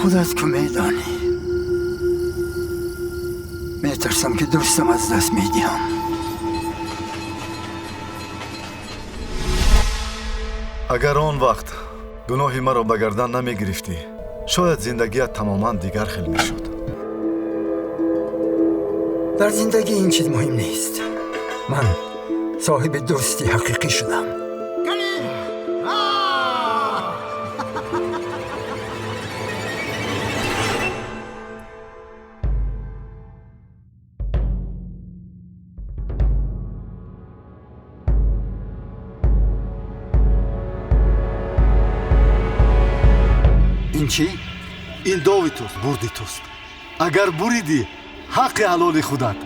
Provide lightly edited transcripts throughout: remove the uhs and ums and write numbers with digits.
Худат ку медонӣ. Метарсам, ки дӯстам аз даст медиҳам. Агар он вақт гуноҳи маро ба гардан намегирифтӣ, шояд зиндагият тамоман дигар хел мешуд. Дар зиндагӣ ин чиз муҳим нест. Ман соҳиби дӯсти ҳақиқӣ шудам. Ин чӣ? Ин дови туст, бурди туст. Агар буридӣ, ҳаққи ҳалоли худат.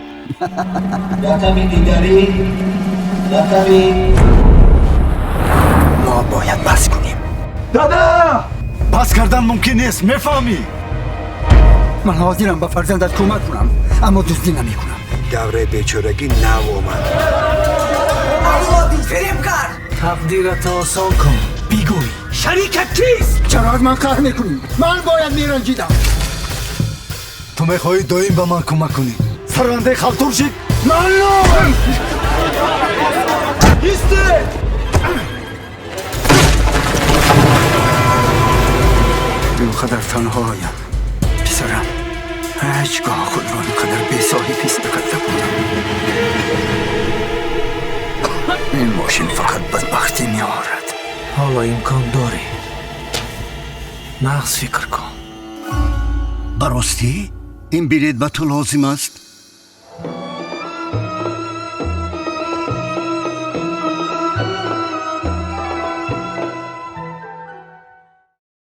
Рақами дигарӣ, рақами Мо бояд бас кунем. Дада! Бас кардан мумкин нест, мефаҳмӣ? Ман ҳозирам ба фарзандат кӯмак кунам, аммо дуздӣ намекунам. Давраи бечорагӣ нав омад. Фиребкар! Тақдирато осон кун, бигӯй, шарикат кист? Чаро аз ман қаҳр мекунӣ? Ман бояд меранҷидам. Ту мехоҳӣ доим ба ман кӯмак кунӣ? Сарандаи халтуршик? Маълум! Истед! Инқадар танҳоям. Писарам, ҳеҷ гоҳ худро инқадар бесоҳиб ҳис накарда будам. Ин мошин фақат бадбахтӣ меорад. Ҳоло имкон дорӣ, нағз фикр кун. Ба ростӣ, ин билет ба ту лозим аст?